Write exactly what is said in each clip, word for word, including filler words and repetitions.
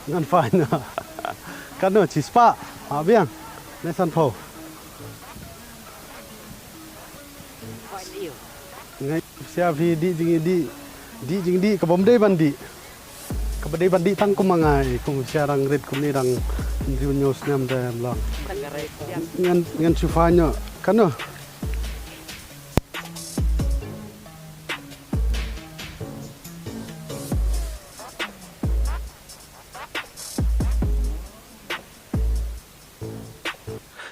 Ngan fine. Katno, chispah? Ah, biang. Ne sanphew. Ngai, sia phi dih jingdih, dih jingdih, ka bym dei ban dih. Kaba dei ban dih tang kum ma ngai, kum sia dang rit kumne dang hynriew hynñiew snem te em lang. Ngan, ngan shu fine noh. Katno?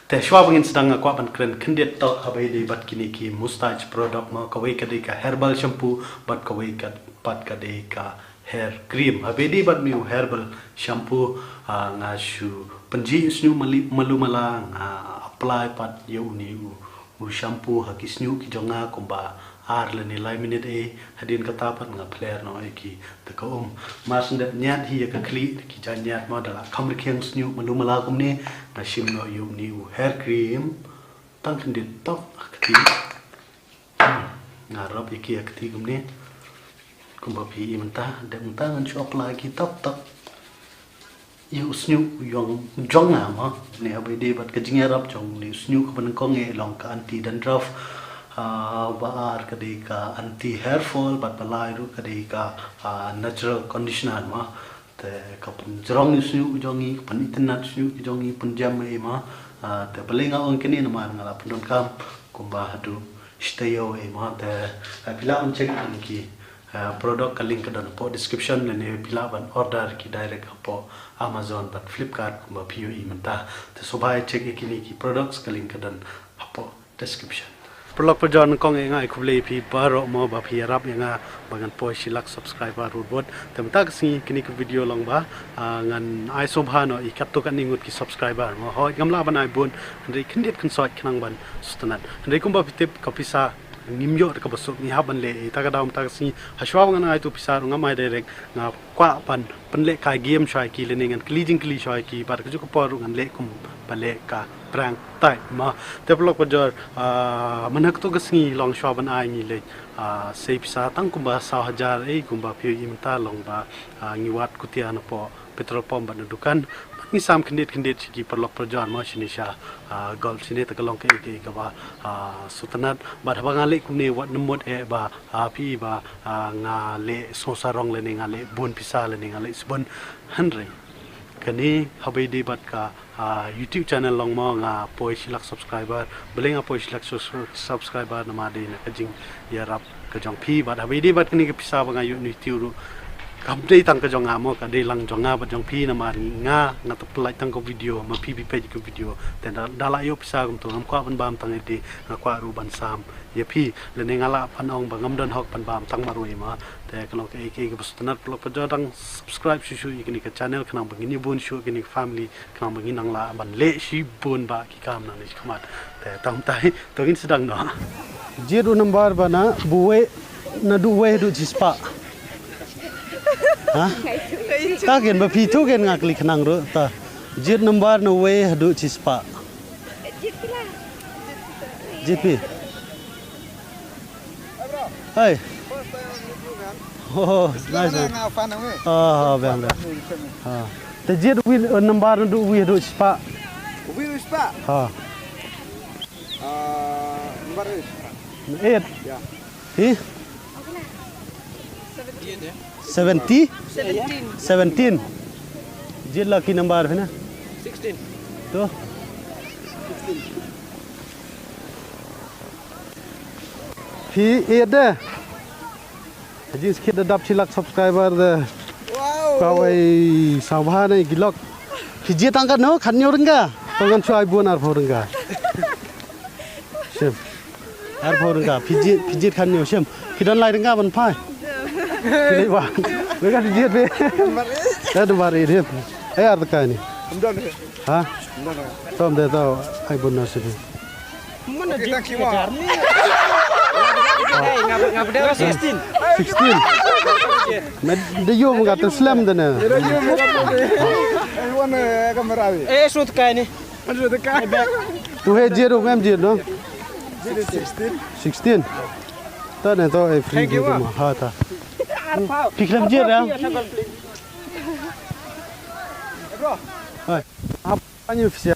Te shuwa ba ngin sdang nga kwah ban kren khyndiat tok haba ïadei bad kine ki moustache product mo, kawei ka dei ka herbal shampoo bad kawei ka pat ka dei ka hair cream. Haba ïadei bad une u herbal shampoo, ah, nga shu pynjih u shñiuh mali-, malu mala, nga apply pat ïa une u u shampoo ha ki shñiuh ki jong nga kumba ar lane lai minit ei, hadien kata pat nga pler noh ïa ki da ka um. Mar shu dep ñiad hi ïa ka khlieh, ki jaiñiad mo da la kham rkhiang shñiuh malu mala kumne, nga shim noh ïa une u hair cream tang khyndiat tok ha ka kti. Nga rop ïa ki ha ka kti kumne. Kumba phi i mynta, dep mynta ngan shu apply ïa ki tap tap. Ïa u shñiuh u jong, jong nga mo. Ne haba ïadei bad ka jingïarap jong une u shñiuh, kaba nyngkong eh long ka anti dandruff, ah, ba ar ka dei ka anti hair fall, bad ba lai ruh ka dei ka, ah, natural conditioner mo. Te ka pynjrong u shñiuh u jong ngi, ka pynitynnad u shñiuh u jong ngi, pynjem ei mo. Ah, te balei nga ong kine namar nga la pyndonkam kumba haduh shi taïew ei mo. Te, ah, phi lah ban check ïa ki Ah, product ka link ka don hapoh description, lane phi lah ban order ki direct hapoh Amazon bad Flipkart kumba phi ïohi mynta. Te sngewbha check ïa kine ki products, ka link ka don hapoh description. Paralok parajor, nyngkong eh nga ai khublei ïa phi baroh mo ba phi ïarap ïa nga ba ngan poi shi lak subscriber ruh bud. Te mynta ka sngi kine ki video long ba, ah, ngan ai sngewbha noh ïa katto katne ngut ki subscriber mo. Hooid ngam lah ban ai bun, hynrei khyndiat khynsoit khnang ban sngewtynnat. Hynrei kumba phi tip ka pisa ngim ïoh da kaba suk, ngi hap ban leh. Ïa kata ka daw mynta ka sngi, ha shuwa ba ngan ai tu pisa ruh ngam ai direct, nga kwah ban pynlehkai game shuwa ïa ki lane ngan kylli jingkylli shuwa ïa ki, bad kajuh ka por ruh ngan leh kum ba leh ka prank type mo. Te paralok parajor, ah, mynta katto ka sngi long shuwa ban ai ngi leh, ah, sei pisa tang kumba saw hajar ei, kumba phi ïohi mynta long ba, ah, ngi wad khutia napoh petrol pump bad na dukan. Bad ngi sam khyndiat khyndiat sha ki paralok parajor mo, shane sha, ah, golf shane, te ka long kaei kaei kaba, ah, sngewtynnat. Bad haba nga leh kumne wat nym mut eh ba, ah, phi ba, ah, nga leh sngewsarong lane nga leh bun pisa lane nga leh sbun, hynrei kane haba ïadei bad ka, ah, YouTube channel long mo, nga poi shi lak subscriber. Balei nga poi shi lak sus-, subscriber? Namar dei na ka jingïarap ka jong phi. Bad haba ïadei bad kane ka pisa ba nga ïoh na YouTube ruh, kam dei tang ka jong nga mo, ka dei lang jong nga bad jong phi. Namar nga, nga tang pynlait tang ka video, ma phi phi peit ka video. Te da, da lah ïoh pisa kumto, ngam kwah ban bam tang ïa lade, nga kwah ruh ban sam ïa phi. Lane nga lah ban ong ba ngam don hok ban bam tang marwei mo. Te ka long kaei kaei kaba sngewtynnat, paralok parajor, dang subscribe shuh shuh ïa kane ka channel khnang ba ngin ïa bun shuh kane ka family, khnang ba ngin nang lah ban leh shibun bah ki kam nangne shakhmat. Te tang tai, to ngin sdang noh. Jied u number ba na, ba wei, naduh wei haduh shispah. Ha? Ta ken ba phi tu ken nga kylli khnang ruh ta. Jied number na wei haduh shispah. Jied phi. Hey. Oh, nice one. Ah, biang, biang. Ah. Te jied wei, eh, number naduh wei haduh shispah. Wei haduh shispah? Ha. Ah, number eight. Eight? Ya. Hi? Seventy? Seventeen. Seventeen. Jied lucky number phi na? Sixteen. To. Phi eight de. Jingskit da dap shi lak subscriber de. Wow. Kawei sngewbha ne ki lok. Phi jied tang katno, katno ryngka. To ngan shu ai bun arphew ryngka. Shim. Arphew ryngka. Phi jied, phi jied katno, shim. Phi don lai ryngka ban phai. Phi leh ba. Ryngka phi jied phi. Eh, number eight, shim. Eh, ar ryngka ni. Ha? Tom de to, ai bun na sini. Mana jied ka jar ni? Hey, ngapa, ngapa dah sixteen? Sixteen. Med de yum ka te slem de ne. Eh, sut kai ni. Tu he jied, mem jied no? Sixteen. Sixteen. Ta ne to, eh, free jied ma. Ha ta. Phi khlem jied ya? Hai. Hap ban ïa phi sha.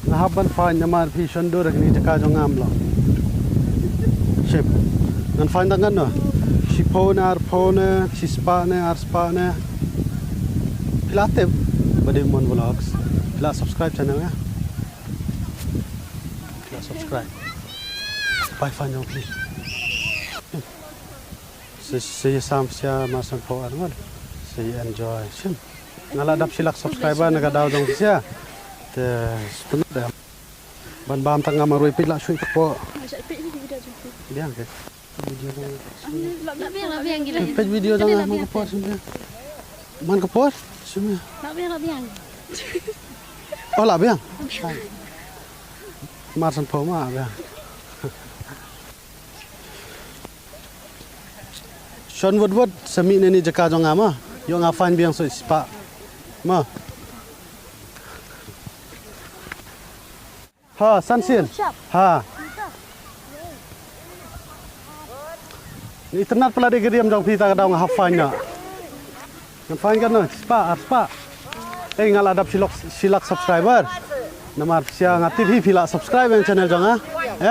Nga hap ban fine namar phi shon dur ha kine ki jaka jong nga em lah. Shim. Ngan fine da ngan no. Shiphew ne, arphew ne, shispah ne, arspah ne. Phi la tip ba dei Mon Vlogs. Phi la subscribe channel nga. Phi la subscribe. Bai fine jong phi. Sa, sa ïa sam sha mar sanphew ar ngut. Sa ïa enjoy. Shim. Nga la dap shi lak subscriber na ka daw jong phi sha. Te stunat da. Ban bam tang nga marwei peit la shu ïa ka por. Biang ke. Peit video jong nga man ka por shim biang. Man ka por shim biang. Oh la biang. Mar sanphew ma biang. Shon wut wut sa mih na kane ka jaka jong nga ma. Ïoh nga fine biang shu spah. Ma. Ha, san sien. Ha. Ni itynnad palat ïa ka riam jong phi ta ka daw nga hap fine na. Ngan fine katno, spah, ar spah. Ei, nga la dap shi lak, shi lak subscriber. Namar phi sha nga tip hi phi la subscribe ïa ka channel jong nga.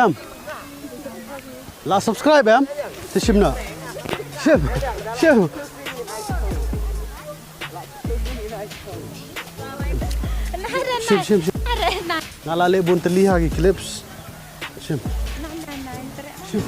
Em. La subscribe em. Te shim na. Shim. Shim. Shim, shim, shim. Nga la leh bun tylli ha ki clips. Shim. Shim.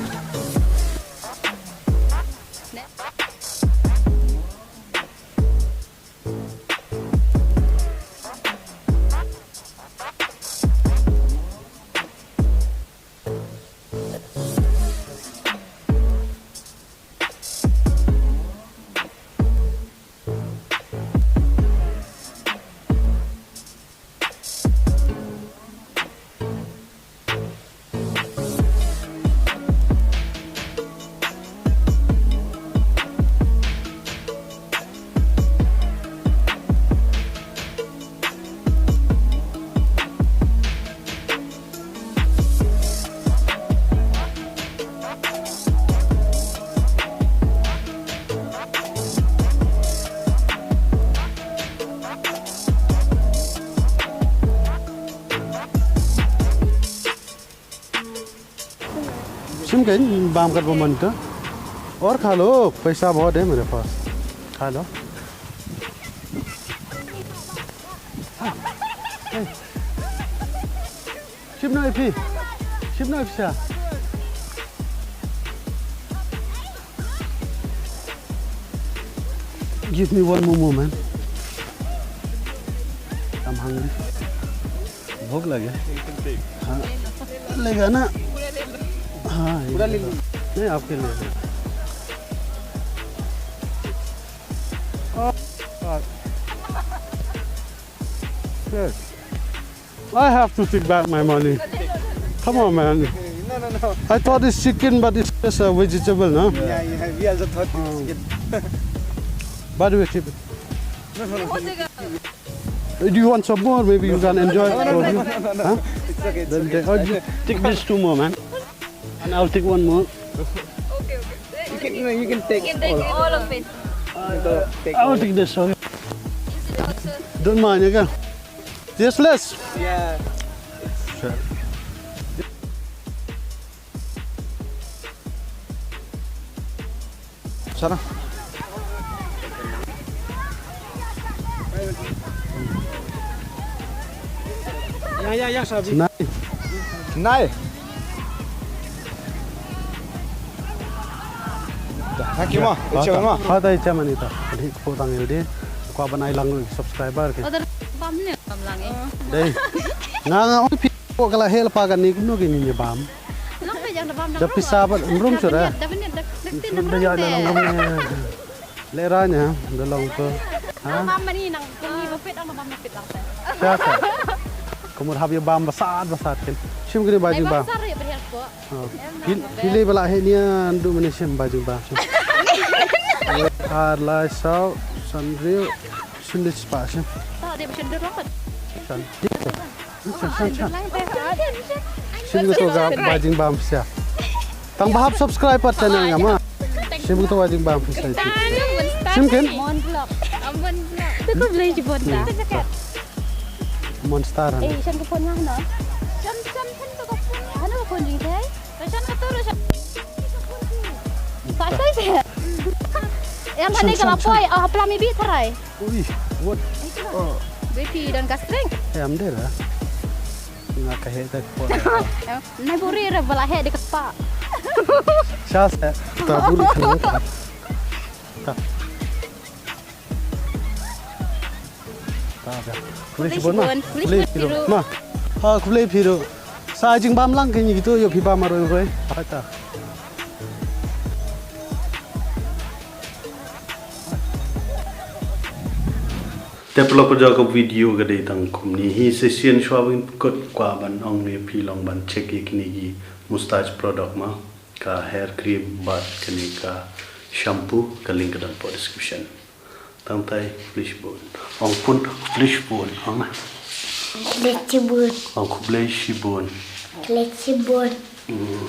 Shim kein bam kat ba man ta. Aur kha lo, paisa bahut hai mere paas. Kha lo. Shim na phi. Shim na phi sha. Give me one more moment. I'm hungry. भूख लगे। हाँ। लेगा ना? हाँ, ये लेगा। नहीं, आपके लिए। Oh, God. Yes. I have to take back my money. Come on, man. No, no, no. I thought it's chicken, but it's just a vegetable, no? Yeah, yeah, we also thought it's chicken. By the way, keep it. No, no, no. Uh, do you want some more? Maybe you can enjoy it for you. No, no, no, no, no. Huh? It's okay, it's okay. Then take, oh, you take these two more, man. And I'll take one more. Okay, okay. You can, no, you can take all of it. Take all. I'll take this, sorry. Don't mind, okay? Tasteless. Yeah. Sure. Sana. Ya, ya, ya, sabi. Nai. Nai. Thank you, ma. Icha, ma. Ha, ta icha mani ta. Dei ko tang el dei. Ko ban ai lang subscriber ke. Order bam ne bam lang eh. Dei. Nga nga ong phi ko kala hel pa kan ni kuno ke ni bam. Long pe jang da bam. Da pisa ba rum sura. Da bam ne da. Da ya da long rum ne. Le ra ne da long to. Ha? Bam mani nang kuni ba pit ang bam pit lang. Sha sha. Kumur hab ya bam basat basat kin. Shim kini bajing bam. Sar ya berhel ko. Phi, phi lei ba la heh nia ndu mane shim ba jingba shim. Ar lai saw san riw shim dei spah shim. Shan. Shan, shan, shan. Shim ko to ga ba jingba shim. Tang ba hap subscribe pat channel nga ma. Shim kito wa jingbam phi sa. Shim ken? Mon block. Mon block. Te khublei shibun da. Mon star han. Eh, shan ka phone nga hano. Shan, shan, shan ka phone nga. Hano ka phone jingtei? Shan ka tu, shan. Sa sa sa. Yang tadi kalau poi, ah, pela mi bi tharai. Ui, what? Oh. Beti dan gastring. Eh, am dera. Nga ka heh ka poi. Nai buri re bala heh de ka pa. Sha se. Ta buri ka. Ta. Ta ka. Khublei shibun ma. Khublei shibun. Khublei shibun. Ma. Ha, khublei shibun. Sa jingbam lang kini gitu, yo phi bam maroi roi. Ha ta. Te paralok, ka video ka dei tang kumne hi. Session shuwa ban kut kwah ban ong ïa phi long ban check ïa kine ki mustache product ma, ka hair cream bad kane ka shampoo, ka link ka don hapoh description. Tang tai, khublei shibun. Ong pun, khublei shibun. Ong na. Khublei shibun. Ong khublei shibun. Khublei shibun. Hmm.